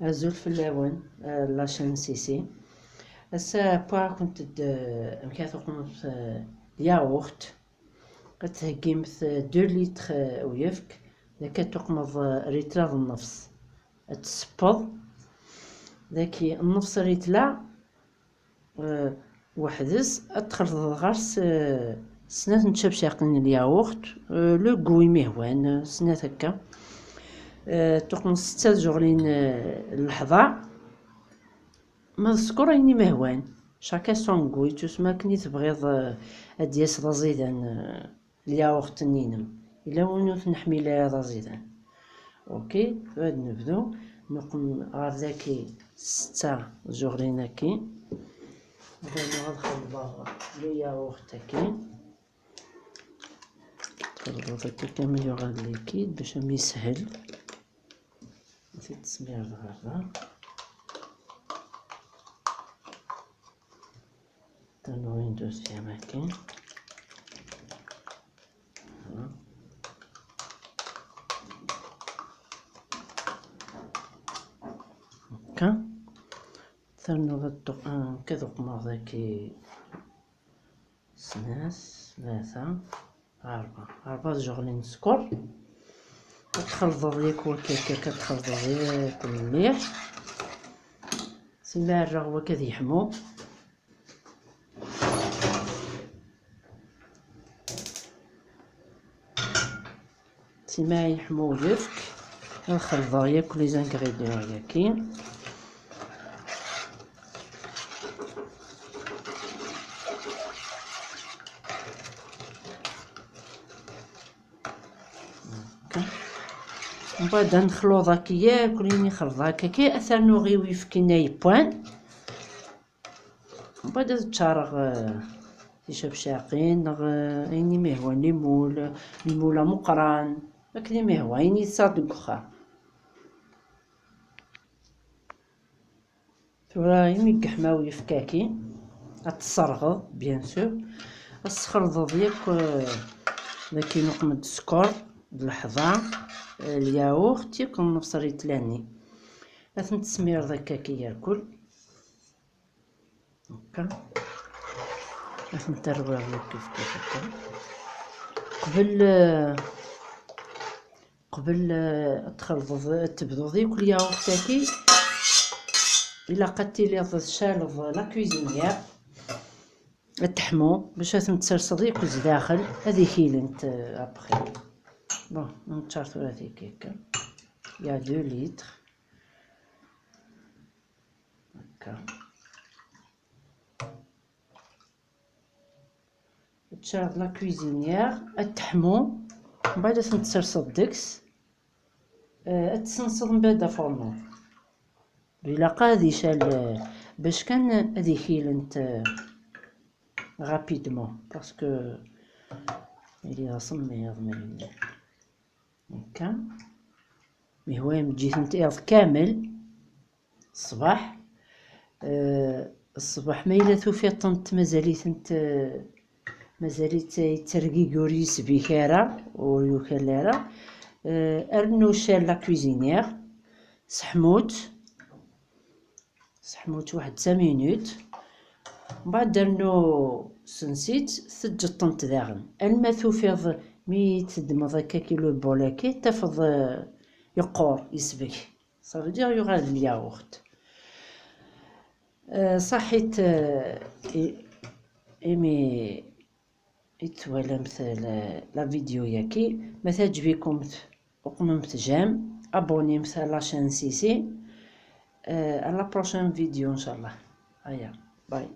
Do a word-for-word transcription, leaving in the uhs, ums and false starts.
Azul fell-awen, eh, la chaîne Sisi. Ass-a, wwiɣ-akent-d, eh, amek ara tuqmemt, eh, lyaɣurt. Ad theggimt, eh, deux litres, eh, uyefk. Daki ad tuqmeḍ, eh, rritla d nnefs. Ad tsewweḍ. Daki nnefs rritla, eh, weḥd-s, ad txelḍeḍ ɣer-s, eh, snat n tcabcaqin n lyaɣurt, eh, le goût imi hwan, eh, snat akka. Eh, tuqmeḍ setta tjuɣlin, eh, n leḥḍa. Ma d sskeṛ, ayen imi hwan. Chacun son goût, yettusem akken i tebɣiḍ, eh, ad d-yas d aẓidan, eh, lyaɣurt-nni-inem. Yella win ur t-neḥmil ara d aẓidan. Ok, tura ad nebdu. Nuqem ɣer daki setta tjuɣlin-agi. Bɣiɣ ad xelḍeɣ lyaɣurt-agi. Txelḍeḍ akka kan ma yuɣal likid bac am yeshel. Ad t-id-tesmireḍ ɣer da. Ternuḍ une deuxième akin. Voilà. Akka. Ternuḍ ad tuq-, ah, akka tuqmeḍ daki snat, tlata, ṛebɛa. Ṛebɛa tjuɣlin n sskeṛ. Ad txelḍeḍ yakk wakka, akka ad txelḍeḍ yakk mliḥ. Sima rreɣ wakka ad yeḥmu. Sima yeḥmu uyefk, ad xelḍeɣ yakk les ingrédients-agi. Mbeɛd ad nexluḍ akka yakk, ayen i xelḍeɣ akka, ad t-rnuɣ i uyefki-nni yewwan. Mbeɛd ad ččareɣ, eh, ticabcaqin, neɣ, eh, ayen i mi hwan, limul, limul ameqqran, akken i mi hwan, ayen i tesɛiḍ deg uxxam. Tura, imi yeḥma uyefki-agi, ad t-tesserɣeḍ, bien sûr. Ad tesxelḍeḍ yakk, eh, daki nuqem-d sskeṛ, d leḥḍa, eh, lyaɣurt, yakk nnefṣ rritla-nni. Ad ten-tesmireḍ akka-agi yerkul. Akka. Ad ten-terwiḍ yakk kif kif akka. Qbel, eh, qbel, eh, ad txelḍeḍ, ad tebduḍ yakk lyaɣurt-agi, ilaq ad tiliḍ tcaleḍ la cuisinière, ad teḥmu, bac ad tent-tserseḍ yakk zdaxel, ad ikilent, eh, après. Bon, neččar tura tigi akka. Il y a deux litres. Akka. Teččareḍ la cuisinière, ad teḥmu, mbeɛd ad tent-tserseḍ deg-s, eh, ad tessenseḍ mbeɛd afurnu. Ilaq ad ical, eh, bac kan ad ikilent, eh, rapidement, parce que ili d asemmiḍ, ma yella. Akka. Mi hwa, eǧǧ-itent iḍ kamel. Ṣṣbeḥ, eh, ṣṣbeḥ ma yella tufiḍ-tent mazal-itent, eh, mazal-itt yettergigi, ur yesbik ara, ur yukal ara, eh, rnu cale la cuisinière, seḥmu-tt, seḥmu-tt waḥed cinq minutes, mbeɛd rnu sens-itt, teǧǧeḍ-tent daɣen. Alma tufiḍ mi teddmeḍ akka kilo bol-agi, tafeḍ, eh, yeqqur, yesbek. Ça veut dire yuɣal d lyaɣurt. Eh, ṣaḥit, eh, i-, imi i twalamt la, la vidéo-yagi, ma teɛǧeb-ikum, uqmemt j'aime, abonnemt à la chaîne Sisi. Eh, à la prochaine vidéo, inchallah. Aya, bye.